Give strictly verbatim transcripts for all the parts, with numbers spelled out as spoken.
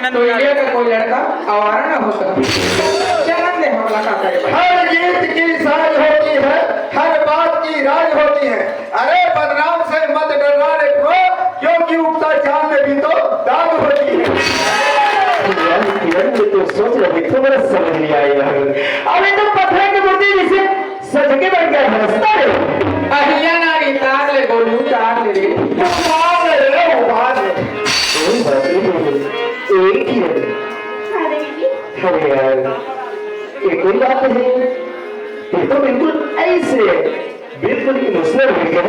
तो इंडिया का कोई लड़का आवारा ना होता। चलन दे हमला का करे भाई। हर गीत की साज होती है, हर बात की राज होती है। अरे बदनाम से मत डरना रे bro, क्योंकि उगता चांद में भी तो दाग होती है। यार, किरण, मैं तो सोच रहा हूँ, तो मेरा समझ नहीं आया यार। अबे तो पत्थर की मूर्ति जैसे सज के बैठ गया है, रास्ता है। अहिया नारी तार ले गोलू, तार ले रे। उबाल ले रे, उबाल ले। कोई बात नहीं, एक ही है। हाँ, देखिए। अरे यार, ये कोई बात नहीं। ये तो बिल्कुल ऐसे है, बिल्कुल इमोशनल हो गया,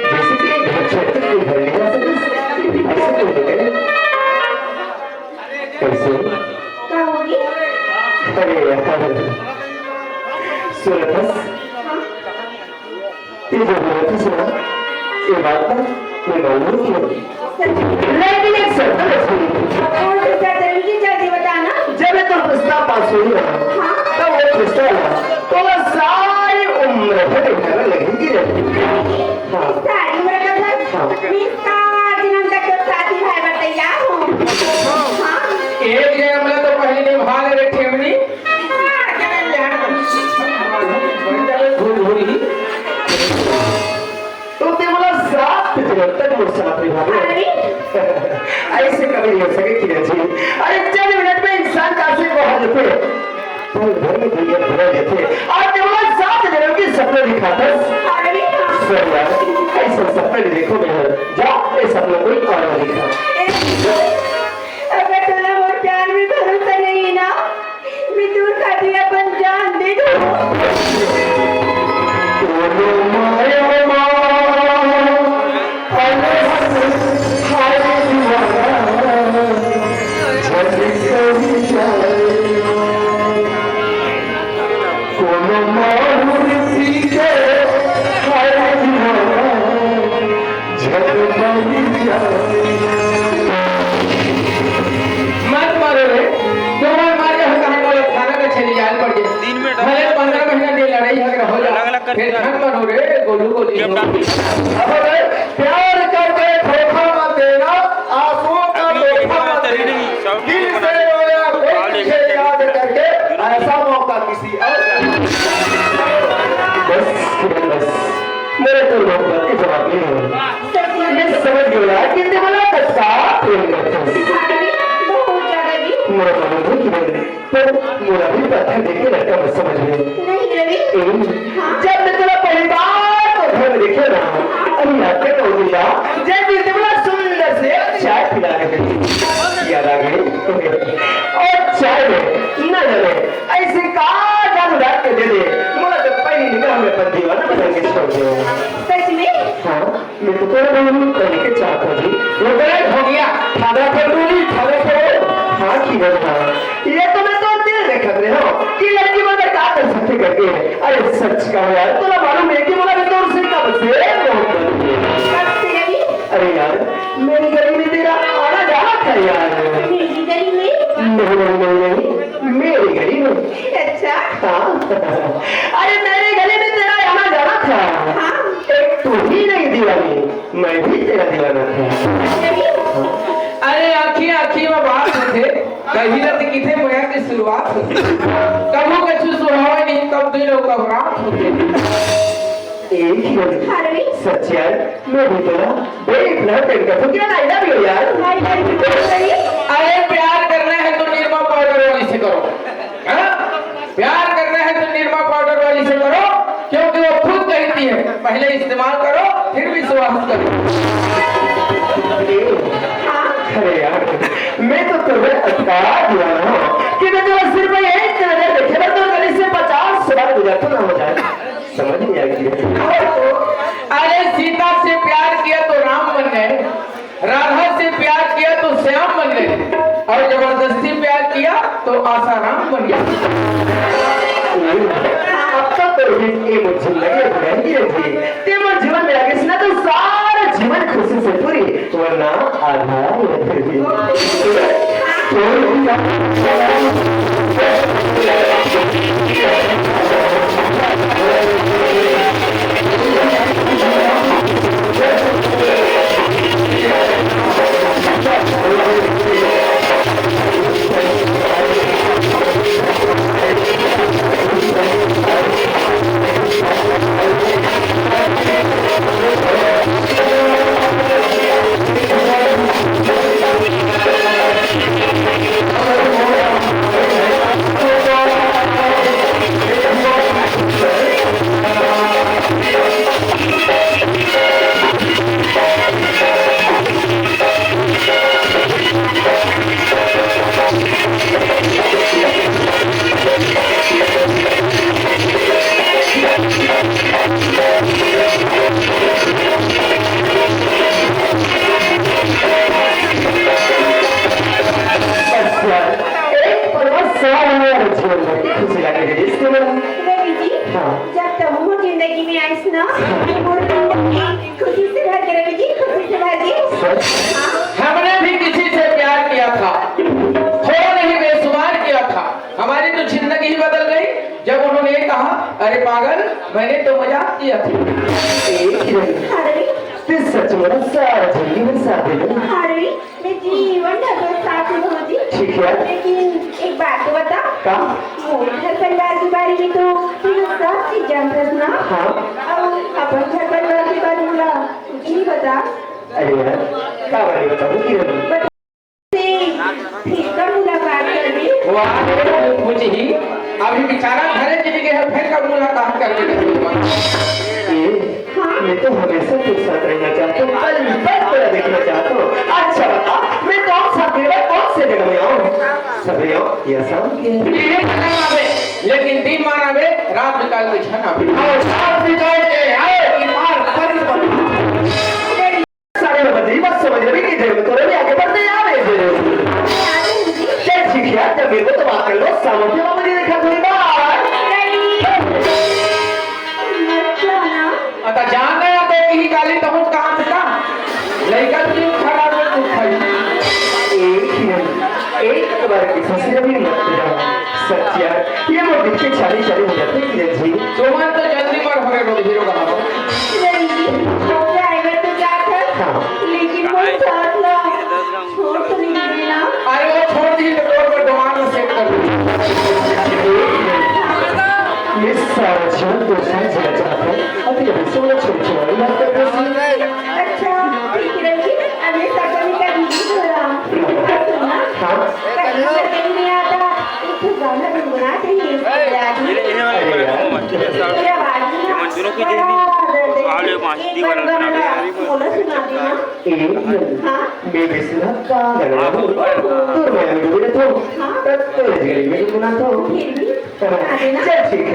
जैसे कि घर छोड़ के कोई घर नहीं जा सकता। ऐसे तो हो गया। कैसे? क्या होगी? अरे यार, सुरत, हाँ? ये जो बोला था सुना, ये बात ना मैं मानूं क्यों? सच में? लेकिन एक शर्त है सुनी। कौन सी शर्त है? इनकी जल्दी बताना। जब ये तो प्रस्ताव पास हुई ना, हाँ? तब वो प्रस्ताव ना, तो वो सारी उम्र भर घर लगी रहती। हाँ। सारी उम्र का घर? हाँ। मैं सात जन्म तक तो साथी भाई बन तैयार हूँ। हाँ। एक जन्म ला तो पहले निभा ले रे ठेमनी। तुम ते बोला सात जन्म तक मोर साथ निभावे। अरे। ऐसे कभी नहीं हो सके किरण जी। अरे चंद मिनट में इंसान का आशिक बाहर लेते, पल भर में दुनिया भुला लेते। आज ते बोला सात जन्म की सपने दिखाता। अरे हाँ। सर यार, ऐसा सपना नहीं देखो मैं। जा, ये सपना कोई और दिखा। अगर तोला मोर प्यार में भरोसा नहीं है ना, मैं तोर खातिर अपन जान दे दूँ। कोनो माया मा, अरे हाय दीवाना, झलकई जाए। कोनो माहुर पी के, हाय दीवाना, मत मारो रे, तुम्हार मारे हम कहाँ बोला थाना का छली जाल पड़ गए। दिन में भले पंद्रह महीना के लड़ाई झगड़ा हो जा, अलग-अलग कर फिर दिया। मत मारो रे, गोलू गोली जब हो। डाल अब अगर प्यार करके धोखा मत देना, आंसुओं का अभी तोहफा मत तेरी देना। नहीं, सब दिल से रोया कोई तुझे याद करके, ऐसा मौका किसी और। बस, बस। मेरे तो मोहब्बत के जवाब नहीं है। मैं समझ गया कि ते मोला कतका प्रेम करथस। बहुत ज्यादा जी। मोर मालूम है कि नहीं, पर मोला भी पत्थर देख के लड़का मत समझ ले। नहीं रवि। ए, हाँ। जब मैं तोला पहली बार तो घर में देखे ना, अरे याद कर कौन दिया, जब भी ते मोला सुंदर से चाय पिला रहे थे। याद आ गई? और चाय में ना जाने ऐसे का जादू डाल के दे दे, मोला तो पहली निगाह में अपन दीवाना बना के छोड़ दे। सच में? हाँ, मैं तो तोरा बहन पहले के चाहता जी। वो गलत हो गया, ठाड़ा पर डोली, ठाड़ा पर। हाँ, की बोल रहा? ये तो मैं तो दिल देखत रहे हो कि लड़की मन का कर सकते करके। अरे सच का यार, तोला मालूम है कि मोला भी तोर से कब से मोहब्बत है। कब से? अरे यार, मेरी गली में तेरा आना जाना था यार। मेरी गली में? नहीं, नहीं, नहीं, नहीं, मेरी गली में। अच्छा। हाँ। अरे, मेरी गली में तेरा आना जाना था। हाँ। एक तू ही नहीं दीवानी, मैं भी तेरा दीवाना था। अरे, आँखी आँखी में बात होथे, कहीं ना दिखथे मया के शुरुआत होथे। कभू कछु सुहावे नहीं, तब दिल घबरात होथे। एक ही बार। अरे। सच यार, मैं भी तोला बड़े इतना प्यार करता हूँ, किरण, I love you यार। I love you too, सही। अरे प्यार करना है तो निरमा पाउडर वाली से करो, हाँ? प्यार करना है तो निरमा पाउडर वाली से करो, क्योंकि वो खुद कहती है, पहले इस्तेमाल करो, फिर विश्वास करो। हाँ। अरे यार, मैं तो तुम्हें अतका दीवाना हूँ कि मैं तुम्हें सिर्फ एक नजर देखे ना तो गली से पचास बार गुजरता ना हो जाए। समझ नहीं आई। अरे सीता से प्यार किया तो राम बन गए, राधा से प्यार किया तो श्याम बन गए, और जबरदस्ती प्यार किया तो आसाराम बन गया। अब तो तोर बीच ए मोर जिंदगी बदल गई रे जी। ते मोर जीवन में आगे से ना तो सारा जीवन खुशी से पूरी, वरना आधा। खुशी से भर के रवि जी, खुशी से भर के। हमने भी किसी से प्यार किया था, थोड़ा नहीं बेशुमार किया था। हमारी तो जिंदगी ही बदल गई जब उन्होंने ये कहा, "अरे पागल, मैंने तो मजाक किया था।" ए किरण, अरे, तू सच में सारा जिंदगी में साथ दे दे। अरे, मैं जीवन भर तोर साथ निभाहूं जी। ठीक है। लेकिन एक बात तो बता। का? मोर घर परिवार के बारे में तो तू सब चीज जानथस ना? हाँ। अउ अपन घर परिवार के बारे में मोला कुछ नहीं बता। अरे यार, का बारे बताऊं किरण? बता। से फिर कब मुलाकात करबे? वाह रे, कुछ ही अभी बेचारा घरे चली गई है, फिर कब मुलाकात करबे? ए, हाँ? मैं तो हमेशा तेरे साथ रहना चाहता हूँ, पल पल तेरा देखना चाहता हूँ। अच्छा बता, मैं कौन सा देवा, कौन से जगह में आऊँ? सबेरे आऊँ या शाम के? ये जगह आवे, लेकिन दिन मान आवे, रात निकाल के झन आवे। और रात निकाल के आए, बीमार, पल पल। सारे लोग जी, बस समझ रहे कि जेल में तो रवि आगे बढ़ते आ रहे हैं। चल ठीक है, जब मेरे को तो बात कर लो, सामने वाला मुझे देखा थोड़ी बार। अता जान ना तो यही काली तमुच कहाँ से का? लइका तो क्यों खड़ा हो तू भाई? एक ही नहीं, एक बार की फंसी रवि मत जाओ। सच यार, ये मोर दिल के छाली छाली हो जाते हैं, किरण जी। सुमन तो जल्दी मर हमें रोड हीरो का हो। नहीं, हो जाएगा तो क्या कर? हाँ। लेकिन वो साथ ला, छोड़ तो नहीं देना। अरे वो छोड़ दी तो रोड पर दुकान में सेट कर दो। ये सारा जीवन तो साथ जीना चाहता हूँ। अभी अभी से वो छोड़ छोड़ बात कर रहे हैं। अच्छा, ठीक है, रंजीत, अगले सत्र में कर दीजिए थोड़ा। सुनना? हाँ। कहीं नहीं आता, एक तो गाना गुनगुना चाहिए। अरे यार। तेरा आवाज ना ये मंजूरों की बड़ा देवी। दर्द है। आले माही एक बार दीवाना गाना बना दे। बोलो, सुना देना। एक दिन हाँ? मैं बेसुरा पागल हाँ, हूँ। बोल रहा है। तो मैं भी बोले तो हाँ? तब तो गली में गुनगुना तो। फिर भी सुना देना। चल ठीक है।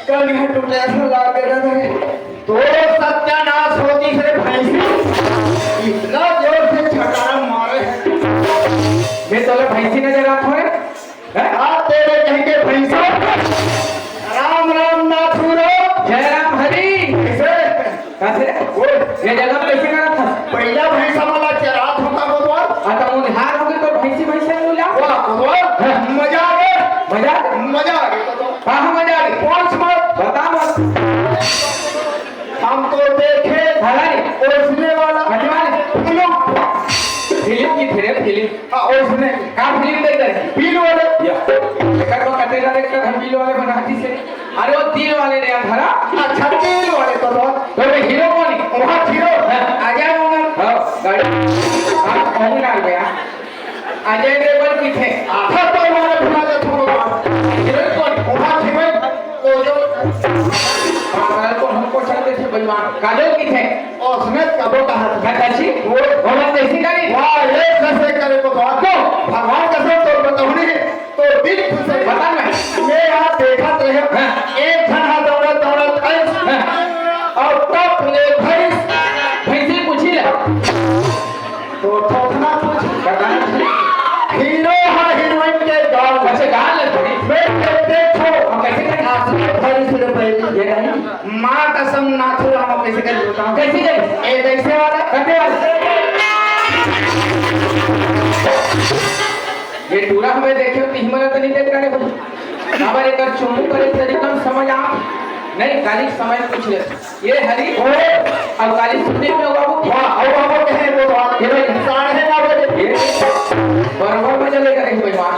कल यहाँ टूटे ऐसा लाग गया था रे। तो सत्यानाश होती से भैंसी इतना जोर से छटारा मारे है। मैं तोला भैंसी नजर आत हों रे? हैं? आप तेरे कहीं के भैंसा। राम राम नाथू राम। जय राम हरि। कैसे? कहाँ से? बोल। ये जगह कैसे करत हस? पहिला भैंसा वाला चरात होता कोतवाल। आ, तो उधार हो गए तो भैंसी, भैंसा नहीं ला। वाह, कोतवाल। हाँ। मजा आ गया। मजा? मजा आ गया तो। कहाँ मजा आ गया? पूछ मत। बता मत। हम तो देखे। हाँ, नहीं। ओइसने वाला। कथी वाले? फिल्म। फिल्म की थे रे, फिल्म। हाँ, ओइसने। का फिल्म देख रहे? फिल्म वाले। या। एकर को कते डायरेक्टर हम फिल्म वाले बना दी से। अरे वो दिल वाले ने अंधारा। अच्छा, दिल वाले तो बहुत। तो मैं हीरो कौन है? वहाँ हीरो। हाँ। आ जाओ उधर। हाँ, गाड़ी। अरे ना भैया, अजय देवगन किथे? आधा तो हमारा भुला जात हो बाबा। हीरोइन कोन? उमा थी भाई, वो जो बाबा को हमको चल के थे बेईमान। काजोल किथे? उसने कबो कहा था। अच्छा जी, वो ओमन कैसे करी? वाह, ये कैसे करे तो बात को भगवान कसम तो बताऊं नहीं, तो दिल खुश है। बता मैं। मैं यहाँ देखत रहे, हाँ। एक झन हा दौड़त दौड़त आइस, हाँ। और टप ले भैंस। भैंसी पूछी ले। तो थोथना पूछ। बता। हीरो हा हीरोइन के गाल। अच्छा, गाल है थोड़ी। मैं कहते छो। हम कैसे करें? आसमान भरी से पहले। ये नहीं। माँ कसम नाथुराम कैसे कर देता हूँ। कैसे करे? ए, कैसे वाला? कैसे वाला? ये टूरा हमें देखे हो, तिही मन तो नहीं देख रहे हो। हमारे कर चुमू करे तरीका में समझ आ। नहीं, काली समय पूछ ले। ये हरी। ओए। अब काली सुनने में होगा वो। वाह, अब हम कहे वो बात। ये भाई। साढ़े नौ बजे। ये बराबर में चलेगा नहीं कोई बात।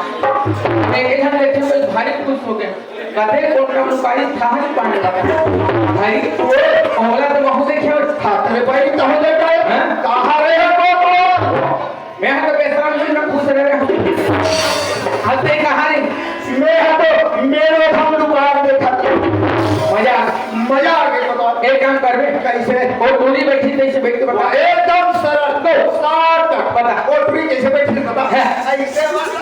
मैं एक जन लेते हुए भारी खुश हो गए। कते कोट का मुकारी था नहीं पाने लगा। भाई, ओए। ओला तो महू देखे हो। हाँ, तेरे भाई तो हो जाता है। हाँ? कहाँ रहे हो तो? मैं हा तो बेसरम हूँ, मैं पूछ रहे हूँ। हंसते कहाँ रे? मैं हा तो मेरे हम दुकान में था। मजा आ गया। मजा आ गया, बताओ। एक काम कर बे। कैसे? वो टूरी बैठी थी, इसे बैठ के बता। एकदम सरल। तो साठ। बता। वो टूरी कैसे बैठी थी, बता। है। ऐसे बता।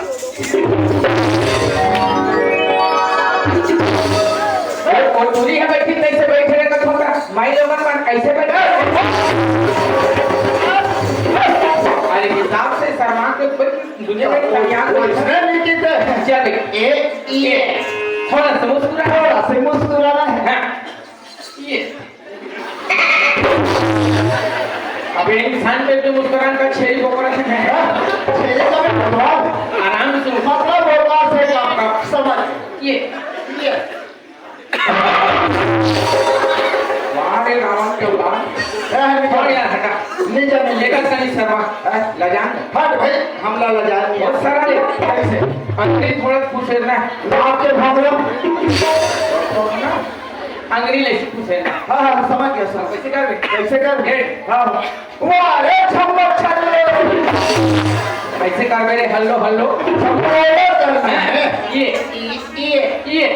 वो टूरी है बैठी, कैसे बैठ रहे का छोटा? माई लोगन मन कैसे बैठे? अरे हिसाब से शर्मा के कोई दुनिया में कल्याण वो नहीं। इसने नहीं जीते। चल बे। ए, ये। थोड़ा सा मुस्कुरा। थोड़ा सा मुस्कुराना है। हाँ। ये। अब ये इंसान पे जो मुस्कुराने का छेरी बोकरा से है। हाँ, छेरी का भी भगवान। आराम से। मतलब होता से काम का। समझ। ये। ये। वाह रे रावण के औलाद। ए, निकल। छोड़ यार, हटा। नहीं जाने लेकर कहीं शर्मा। ए? लजान। हट भाई, हमला लजान नहीं है। बहुत सारा ले। कैसे? अंग्रेज थोड़ा पूछ लेना। आपके भागलम। अंग्रेज ऐसे पूछ लेना। हाँ, हाँ, समझ गया, समझ। कैसे कर बे? कैसे कर बे? ए। हाँ, हाँ। वाह रे छम्मक छल्ले। ऐसे कर मेरे हल्लो हल्लो। छम्मक करना है। ये, ये, ये, ये।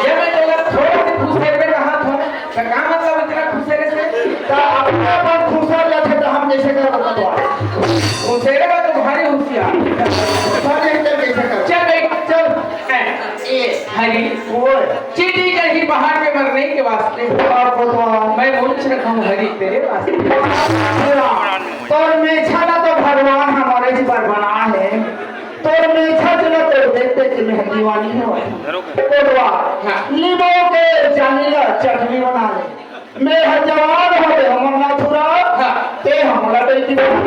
ये मैं तो थोड़ा सा खुश है, मैं कहा था, तो का मतलब इतना खुश है से? तो अपना मन खुश हो जाते तो हम कैसे कर बता दो? खुश है, मैं तो भारी होशियार। भारी एकदम कैसे कर? चल भाई, चल। ए, हरी। ओए। चीटी कहीं पहाड़ पे मरने के वास्ते। बाप भगवान। मैं मुंच रखा हूँ हरी तेरे वास्ते। तोर मेछा ला तो भगवान हमारे जी पर बना है। तोर मेछा जो ना तोर देखते कि मैं दीवानी हो। कोटवा। हाँ। लीमो के जानी ला चटनी बना ले। मैं हर जवान हो गए, हमर नाथुरा। हाँ। ते हमला बेटी बना।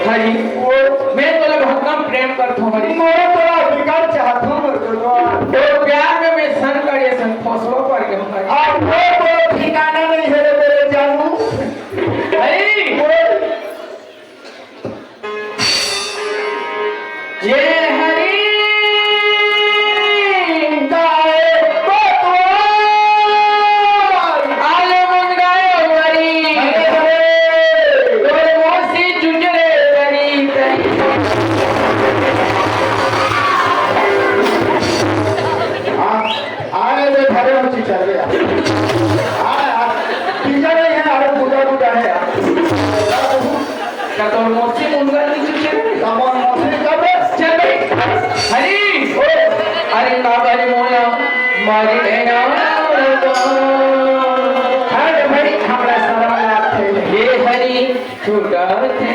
हरी, वो मैं तोला बहुत कम प्रेम करत हूँ, हरी। मैं तोला अधिकार चाहत हूँ, मोर तोला। तो प्यार में मैं सन कर ये सन फसलों पर के हूँ, हरी। अब वो तो ठिकाना नहीं है रे मेरे जानू। हरी। वो जय हरि गाय कोतवाल। आले मन गाय हरि। हरे हरे। तोर मोसी जुजरे करी करी। हाँ, आले में धरे हो चीचा रे। आ, आ, पीछा नहीं है, अरे बुढ़ा बुढ़ा है यार। का तोर मौसी मुनगा नहीं चुके? का मोर मौसी कब है? चल बे। हरी। ओ। अरे का बरे मोला मारी देना। हट भाई, हमरा शरम लागथे। ये हरी छूटा थे।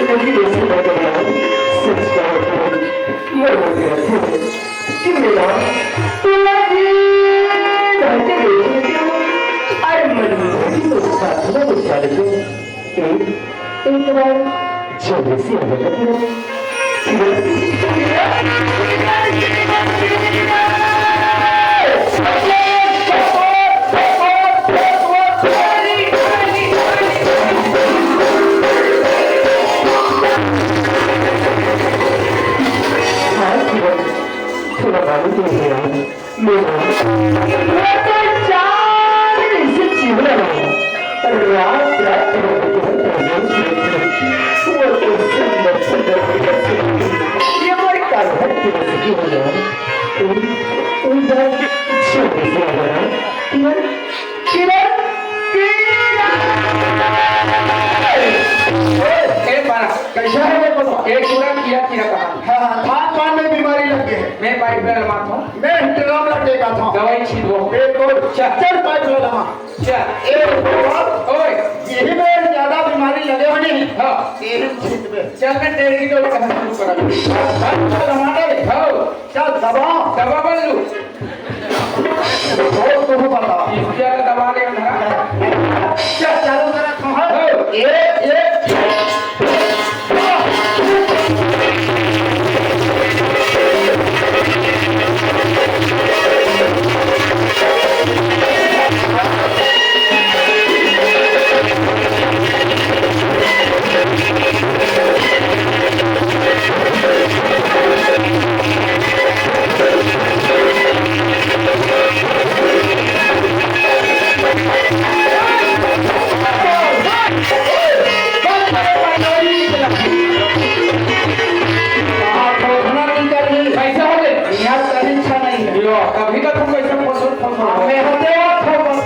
लेकिन ऐसी बात है, सच कहो तो, मैं रो गया था कि मेरा तुम्हारी बातें देखने के, अरे मन में भी तो साथ में उठा लेते हैं। एक, एक बार जल्दी से आ जाता है। हाँ, थोड़ा, थोड़ा मालूम नहीं है यार। मेरा, वो तो चांद जैसे चेहरा है। रात रात भर वो तो सुंदर सुंदर, ये हमारी कान्हा की बस्ती है यार। तुम, तुम बहुत अच्छे हो गए यार। किरण, किरण, किरण। ए, बारा। कैसा है वो बताओ? एक पूरा किरा किरा कहा। हाँ, हाँ, खान पान में बीमारी लग गई है। मैं पाइप में लमात हूँ। मैं इंतजाम लग गया था। दवाई छीट वो। बिल्कुल। चल। चल पाइप में लमा। चल। ए, बाबा। ओए। यही में ज्यादा बीमारी लगे होने। हाँ। यही छीट में। चल, मैं तेरे की तो कहानी शुरू करा। चल, चल, टमाटर। हाँ। चल, दबा। और तुम बताओ। इसके आगे दबा दे अंधा। चल, चालू करा तुम, हाँ। हाँ। एक, एक। कैसे हो गए? यार, कभी इच्छा नहीं है। यो, कभी का तुम कैसे फंसो, फंसो? हमें होते हो, तो बस।